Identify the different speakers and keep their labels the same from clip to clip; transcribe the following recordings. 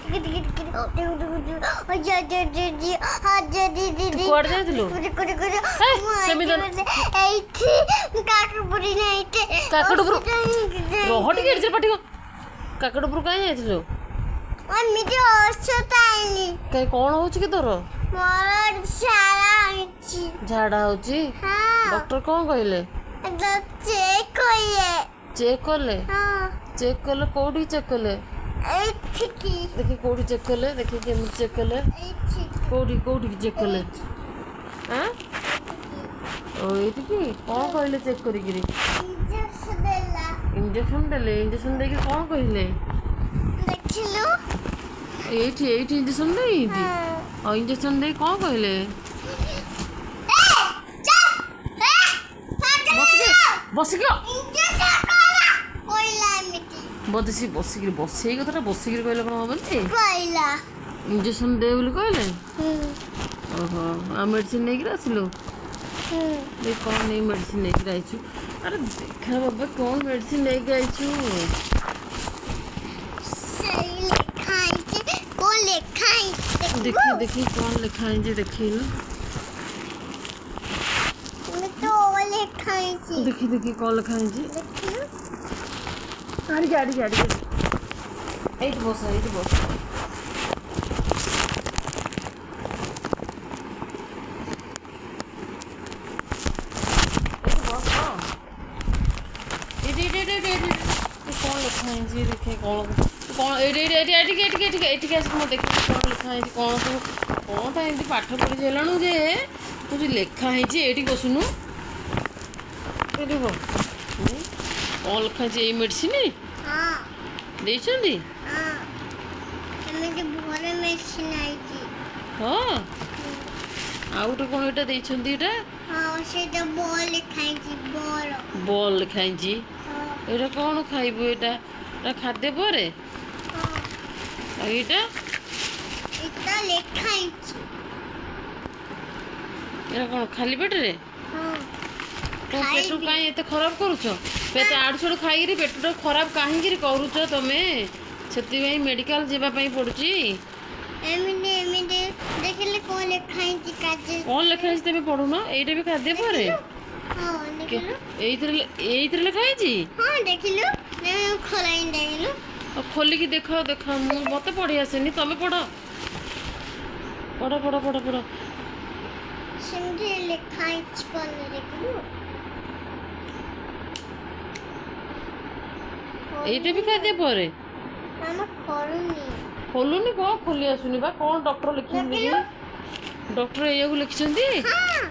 Speaker 1: ତୁ କୁଆଡ଼େ ଯାଇଥିଲୁ? ହେ, ସେମିତି କାକଟପୁର ରହ ଟିକେ, ଏଠି ପାଟି। କାକଟପୁର କାହିଁ ଯାଇଥିଲୁ?
Speaker 2: ଏମିତି ଔଷଧ ଆଣିଲି।
Speaker 1: କାଇଁ, କ'ଣ ହଉଛି କି ତୋର?
Speaker 2: ମୋର ଝାଡ଼ା ହେଇଛି।
Speaker 1: ଝାଡ଼ା ହଉଛି?
Speaker 2: ହଁ।
Speaker 1: ଡକ୍ଟର କ'ଣ କହିଲେ?
Speaker 2: ଚେକ୍ କଲେ।
Speaker 1: ଚେକ୍ କଲେ?
Speaker 2: ହଁ।
Speaker 1: ଚେକ୍ କଲେ, କୋଉଠି ଚେକ୍ କଲେ?
Speaker 2: ଏଇଠିକି।
Speaker 1: ଦେଖି, କୋଉଠି ଚେକ୍ କଲେ? ଦେଖି, କେମିତି ଚେକ୍ କଲେ?
Speaker 2: ଏଇଠି।
Speaker 1: କୋଉଠି, କୋଉଠିକି ଚେକ୍ କଲେ? ଆଁ, ଓ ଏଇଠିକି। କ'ଣ କହିଲେ ଚେକ୍ କରିକିରି?
Speaker 2: ଇଞ୍ଜେକ୍ସନ ଦେଲା।
Speaker 1: ଇଞ୍ଜେକ୍ସନ ଦେଲେ? ଇଞ୍ଜେକ୍ସନ ଦେଇକି କ'ଣ କହିଲେ?
Speaker 2: ଦେଖିଲୁ।
Speaker 1: ଏଇଠି, ଏଇଠି ଇଞ୍ଜେକ୍ସନ ଦେଇଛି?
Speaker 2: ହଁ।
Speaker 1: ଆଉ ଇଞ୍ଜେକ୍ସନ ଦେଇ କ'ଣ କହିଲେ? ବସିକି, ବସିକି।
Speaker 2: ଇଞ୍ଜେକ୍ସନ କଲା, କହିଲା ଏମିତି।
Speaker 1: ବୋଧେ ସେ ବସିକିରି, ବସେଇ କଥାଟା ବସିକିରି କହିଲେ କ'ଣ ହବନି?
Speaker 2: କହିଲା।
Speaker 1: ଇଞ୍ଜେକ୍ସନ ଦେ ବୋଲି କହିଲେ?
Speaker 2: ହୁଁ।
Speaker 1: ଓହୋ, ଆଉ ମେଡ଼ିସିନ ନେଇକିରି ଆସିଲୁ?
Speaker 2: ହୁଁ।
Speaker 1: ଦେଖ, କ'ଣ ନେଇ ମେଡ଼ିସିନ ନେଇକିରି ଆଇଛୁ? ଆରେ ଦେଖା ବାବା, କ'ଣ ମେଡ଼ିସିନ ନେଇକି ଆଇଛୁ?
Speaker 2: ସେଇ ଲେଖା ହେଇଛି, କ'ଣ ଲେଖା ହେଇଛି?
Speaker 1: ଦେଖି, ଦେଖି, କ'ଣ ଲେଖା ହେଇଛି ଦେଖେଇଲୁ।
Speaker 2: ଏମିତି ଓ ଲେଖା ହେଇଛି।
Speaker 1: ଦେଖି, ଦେଖି, କ'ଣ ଲେଖା ହେଇଛି?
Speaker 2: ଦେଖିଲୁ।
Speaker 1: ଆଡ଼ିକି, ଆଡ଼ିକି, ଆଡ଼ିକି। ଏଇଠି ବସ, ଏଇଠି ବସ। ଏଇଠି ବସ। ଏଇଠି, ଏଇଠି, ଏଇଠି, ଏଇଠି, ଏଇଠି। କ'ଣ ଲେଖା ହେଇଛି ଦେଖେ। କ'ଣ, କ'ଣ? ଏଇଠି, ଏଇଠି, ଏଇଠି, ଏଇଠିକି, ଏଇଠିକି, ଏଇଠିକି, ଏଇଠିକି ଆସିକି ମୁଁ ଦେଖିବି କ'ଣ ଲେଖା ହେଇଛି। କ'ଣ ସବୁ, କ'ଣଟା ଏମିତି ପାଠ ପଢ଼ି ସାରିଲାଣୁ ଯେ କହୁଛି ଲେଖା ହେଇଛି? ଏଇଠି ବସୁନୁ, ଏଇଠି ବସ। କ'ଣ ଲେଖା ହେଇଛି? ଏଇ ମେଡ଼ିସିନ
Speaker 2: ହଁ।
Speaker 1: ଦେଇଛନ୍ତି?
Speaker 2: ହଁ, ଏମିତି ଭଲ ମେସିନ୍ ଆଇଛି।
Speaker 1: ହଁ, ଆଉ ଗୋଟେ କ'ଣ ଏଇଟା ଦେଇଛନ୍ତି ଏଇଟା?
Speaker 2: ହଁ, ସେଇଟା ବଲ୍ ଲେଖା ହେଇଛି, ବଲ୍।
Speaker 1: ବଲ୍ ଲେଖା ହେଇଛି?
Speaker 2: ହଁ।
Speaker 1: ଏଇଟା କ'ଣ ଖାଇବୁ? ଏଇଟା, ଏଇଟା ଖାଦ୍ୟ ପରେ?
Speaker 2: ହଁ।
Speaker 1: ଆଉ ଏଇଟା?
Speaker 2: ଏଇଟା ଲେଖା ହେଇଛି।
Speaker 1: ଏଇଟା କ'ଣ ଖାଲି ପେଟରେ?
Speaker 2: ହଁ।
Speaker 1: ତମ ପେଟକୁ
Speaker 2: ଖାଇବି।
Speaker 1: କାହିଁ ଏତେ ଖରାପ କରୁଛ? ପେଟ ଆଡ଼ୁ ସାଡ଼ୁ ଖାଇକିରି ପେଟଟା ଖରାପ କାହିଁକିରି କରୁଛ ତମେ? ସେଥିପାଇଁ ମେଡ଼ିକାଲ ଯିବା ପାଇଁ ପଡ଼ୁଛି।
Speaker 2: ଏମିତି, ଏମିତି ଦେଖିଲେ କ'ଣ ଲେଖା ହେଇଛି କାଜୁ।
Speaker 1: କ'ଣ ଲେଖା ହେଇଛି ତମେ ପଢୁନ? ଏଇଟା ବି ଖାଦ୍ୟ ପରେ?
Speaker 2: ହଁ, ଦେଖିଲୁ।
Speaker 1: ଏଇଥିରେ, ଏଇଥିରେ ଲେଖା ହେଇଛି?
Speaker 2: ହଁ, ଦେଖିଲୁ, ଖୋଲାଇ ଦେଖିଲୁ।
Speaker 1: ଆଉ ଖୋଲିକି ଦେଖ, ଦେଖ। ମୁଁ, ମତେ ପଢି ଆସେନି, ତମେ ପଢ, ପଢ, ପଢ, ପଢ, ପଢ।
Speaker 2: ସେମିତି ଲେଖା ହେଇଛି କ'ଣ ଦେଖିଲୁ।
Speaker 1: ଏଇଟା ବି ଖାଦ୍ୟ ପରେ?
Speaker 2: ମାମା, ଖୋଲୁନି।
Speaker 1: ଖୋଲୁନି କ'ଣ? ଖୋଲି ଆସୁନି ବା। କ'ଣ ଡକ୍ଟର ଲେଖିଛନ୍ତି?
Speaker 2: ଦେଖିଲୁ।
Speaker 1: ଡକ୍ଟର ଏଇଆକୁ ଲେଖିଛନ୍ତି?
Speaker 2: ହଁ।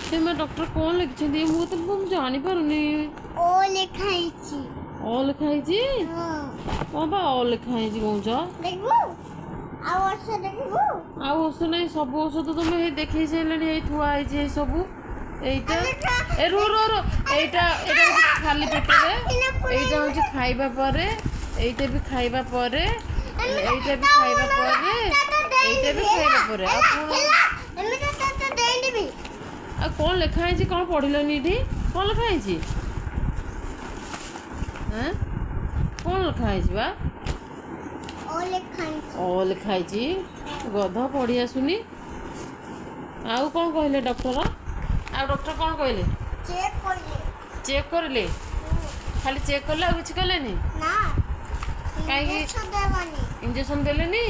Speaker 1: ସେ ମା, ଡକ୍ଟର କ'ଣ ଲେଖିଛନ୍ତି? ମୁଁ ତ, ମୁଁ ଜାଣିପାରୁନି।
Speaker 2: ଓ ଲେଖା ହେଇଛି।
Speaker 1: ଅ ଲେଖା ହେଇଛି?
Speaker 2: ହଁ।
Speaker 1: କ'ଣ ବା ଅ ଲେଖା ହେଇଛି କହୁଛ?
Speaker 2: ଦେଖିବୁ, ଆଉ ଔଷଧ ଦେଖିବୁ।
Speaker 1: ଆଉ ଔଷଧ ନାହିଁ। ସବୁ ଔଷଧ ତମେ ହେଇ ଦେଖେଇ ସାରିଲାଣି। ଏଇ ଥୁଆ ହେଇଛି ଏଇ ସବୁ। ଏଇଟା, ଏ ରୁ ରୁ ରୁ, ଏଇଟା, ଏଇଟା ହଉଛି ଖାଲି ପେଟରେ, ଏଇଟା ହଉଛି ଖାଇବା ପରେ, ଏଇଟା ବି ଖାଇବା ପରେ, ଏଇଟା ବି ଖାଇବା ପରେ, ଏଇଟା ବି ଖାଇବା ପରେ। ଆଉ କ'ଣ?
Speaker 2: ଏମିତି ତତେ ଦେଇଦେବି।
Speaker 1: ଆଉ କ'ଣ ଲେଖା ହେଇଛି? କ'ଣ ପଢିଲନି? ଏଠି କ'ଣ ଲେଖା ହେଇଛି? ଆଁ, କ'ଣ ଲେଖା ହେଇଛି ବା?
Speaker 2: ଓ ଲେଖା ହେଇଛି।
Speaker 1: ଅ ଲେଖା ହେଇଛି? ଗଧ, ପଢି ଆସୁନି। ଆଉ କ'ଣ କହିଲେ ଡକ୍ଟର? ଆଉ ଡକ୍ଟର କ'ଣ କହିଲେ?
Speaker 2: ଚେକ୍ କଲେ।
Speaker 1: ଚେକ୍ କରିଲେ? ଖାଲି ଚେକ୍ କଲେ, ଆଉ କିଛି କଲେନି?
Speaker 2: ନା।
Speaker 1: କାହିଁକି?
Speaker 2: ଇଞ୍ଜେକ୍ସନ ଦେବନି।
Speaker 1: ଇଞ୍ଜେକ୍ସନ ଦେଲେନି?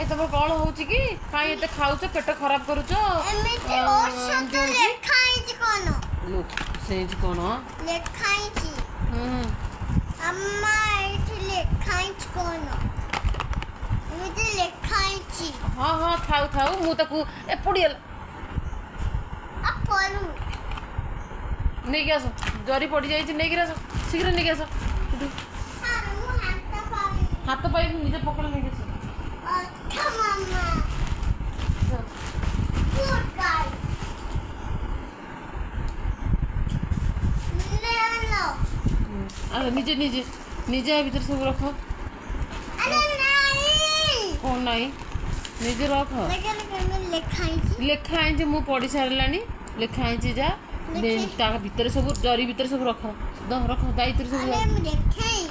Speaker 1: ଏ ତମର କ'ଣ ହଉଛି କି? କାହିଁ ଏତେ ଖାଉଛ, ପେଟ ଖରାପ କରୁଛ?
Speaker 2: ଏମିତି
Speaker 1: ଏମିତି
Speaker 2: ଔଷଧ
Speaker 1: ହଉଛି?
Speaker 2: ଲେଖା ହେଇଛି କ'ଣ?
Speaker 1: ଲୋ, ସେଇଠି କ'ଣ
Speaker 2: ଲେଖା ହେଇଛି?
Speaker 1: ହୁଁ।
Speaker 2: ଆମ୍ମା, ଏଇଠି ଲେଖା ହେଇଛି କ'ଣ? ଏମିତି ଲେଖା ହେଇଛି।
Speaker 1: ହଁ ହଁ, ଥାଉ ଥାଉ, ମୁଁ ତାକୁ, ଏ ପଡ଼ିଗଲା।
Speaker 2: ଆ ପଡୁ।
Speaker 1: ନେଇକି ଆସ, ଜରି ପଡ଼ିଯାଇଛି, ନେଇକିରି ଆସ, ଶୀଘ୍ର ନେଇକି ଆସ।
Speaker 2: ମୁଁ ହାତ ପାଇବି।
Speaker 1: ହାତ ପାଇବି, ନିଜେ ପକଡ଼, ନେଇକି ଆସ।
Speaker 2: ଅଠା ମାମା। Good girl. No.
Speaker 1: ଆସ, ନିଜେ ନିଜେ ନିଜେ ଆ ଭିତରେ ସବୁ ରଖ।
Speaker 2: ଆରେ ନାଇଁ।
Speaker 1: କ'ଣ ନାହିଁ? ନିଜେ ରଖ।
Speaker 2: ଦେଖ, କେମିତି ଲେଖା ହେଇଛି।
Speaker 1: ଲେଖା ହେଇଛି, ମୁଁ ପଢ଼ି ସାରିଲାଣି। ଲେଖା ହେଇଛି ଯା।
Speaker 2: ଦେଖି।
Speaker 1: ତା ଭିତରେ ସବୁ, ଜରି ଭିତରେ ସବୁ ରଖ, ରଖ ଦାୟିତ୍ୱରେ ସବୁ।
Speaker 2: ଆରେ ମୁଁ ଦେଖେଇ,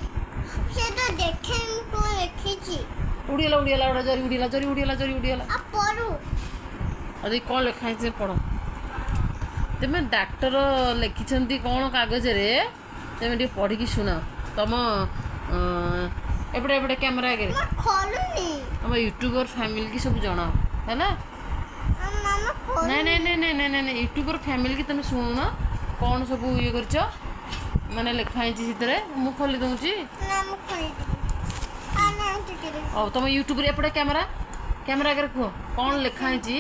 Speaker 2: ସେ ତ ଦେଖେଇ, ମୁଁ କ'ଣ ଲେଖିଛି।
Speaker 1: ଉଡ଼ିଗଲା, ଉଡ଼ିଗଲା ଗୋଟେ ଜରି ଉଡ଼ିଗଲା, ଜରି ଉଡ଼ିଗଲା, ଜରି ଉଡ଼ିଗଲା।
Speaker 2: ଆଉ ପରୁ।
Speaker 1: ଆଉ ଦେଖି କ'ଣ ଲେଖା ହେଇଛି, ପଢ଼ ତମେ। ଡାକ୍ତର ଲେଖିଛନ୍ତି କ'ଣ କାଗଜରେ, ତମେ ଟିକେ ପଢ଼ିକି ଶୁଣାଅ। ତମ ଏପଟେ ଏପଟେ କ୍ୟାମେରା ଆଗରେ।
Speaker 2: ମୁଁ ଖୋଲୁନି।
Speaker 1: ଆମ ୟୁଟ୍ୟୁବର ଫ୍ୟାମିଲିକି ସବୁ ଜଣାଅ, ହେଲା?
Speaker 2: ମାମା, ଖୋଲୁନି।
Speaker 1: ନାଇଁ ନାଇଁ ନାଇଁ ନାଇଁ ନାଇଁ ନାଇଁ ନାଇଁ, ୟୁଟ୍ୟୁବର ଫ୍ୟାମିଲିକି ତମେ ଶୁଣୁନ, କ'ଣ ସବୁ ଇଏ କରିଛ, ମାନେ ଲେଖା ହେଇଛି ସେଥିରେ। ମୁଁ ଖୋଲି ଦେଉଛି।
Speaker 2: ନା, ମୁଁ ଖୋଲିଦେବି। ଆ ନା, ଟିକେ ଟିକେ।
Speaker 1: ଆଉ ତମ ୟୁଟ୍ୟୁବରେ ଏପଟେ କ୍ୟାମେରା କ୍ୟାମେରା ଆଗରେ କୁହ କ'ଣ ଲେଖା ହେଇଛି।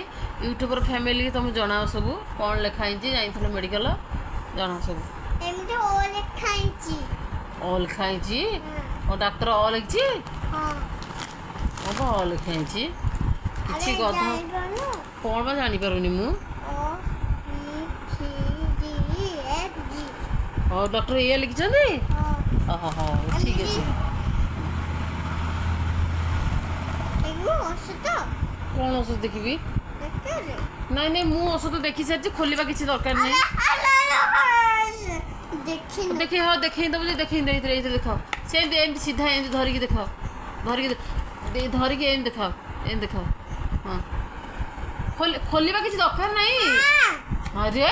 Speaker 1: ୟୁଟ୍ୟୁବର ଫ୍ୟାମିଲିକି ତମେ ଜଣାଅ ସବୁ କ'ଣ ଲେଖା ହେଇଛି। ଯାଇଥିଲ ମେଡ଼ିକାଲ, ଜଣାଅ ସବୁ।
Speaker 2: ଏମିତି ଓ ଲେଖା ହେଇଛି।
Speaker 1: ଅ ଲେଖା ହେଇଛି? ଓ, ଡାକ୍ତର ଅ ଲେଖିଛି?
Speaker 2: ହଁ।
Speaker 1: ହଁ ବା, ଅ ଲେଖା ହେଇଛି କିଛି।
Speaker 2: ଆରେ
Speaker 1: ଗଧ।
Speaker 2: ଜାଣିପାରୁନୁ?
Speaker 1: କ'ଣ ବା ଜାଣିପାରୁନି ମୁଁ?
Speaker 2: ଓ B C D F G।
Speaker 1: ହଉ, ଡକ୍ଟର ଏଇଆ ଲେଖିଛନ୍ତି?
Speaker 2: ହଁ।
Speaker 1: ଓହୋ, ହଉ, ଠିକ୍ ଅଛି।
Speaker 2: ଦେଖିବୁ ଔଷଧ?
Speaker 1: କ'ଣ ଔଷଧ ଦେଖିବି?
Speaker 2: ଦରକାର।
Speaker 1: ନାଇଁ ନାଇଁ, ମୁଁ ଔଷଧ ଦେଖି ସାରିଛି, ଖୋଲିବା କିଛି ଦରକାର ନାହିଁ।
Speaker 2: ଆରେ ଆରେ, ଦେଖିନୁ?
Speaker 1: ଦେଖେଇ, ହଁ, ଦେଖେଇ ଦେବୁ ଯେ, ଦେଖେଇ ଦେ। ଏଇଥିରେ ଏଇଥିରେ ଦେଖ, ସେମିତି ଏମିତି ସିଧା ଏମିତି ଧରିକି ଦେଖ, ଧରିକି ଧରିକି ଏମିତି ଦେଖାଅ, ଏମିତି ଦେଖାଅ। ହଁ, ଖୋଲିବା କିଛି ଦରକାର ନାହିଁ। ଆରେ,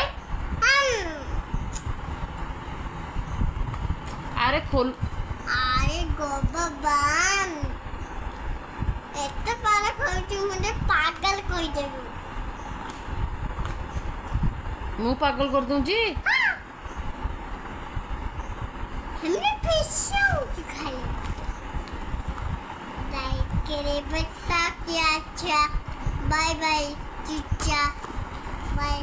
Speaker 1: ଆରେ ଖୋଲ।
Speaker 2: ଆରେ ଭଗବାନ, ଏତେ ପାରା ଖାଉଛି, ମୋତେ ପାଗଳ କହିଦେବୁ।
Speaker 1: ମୁଁ ପାଗଳ କରିଦେଉଛି?
Speaker 2: ଏମିତି ଫିସାଉଛି ଖାଲି। लाइक करे बता क्या अच्छा। बाय बाय, चीचा, बाय।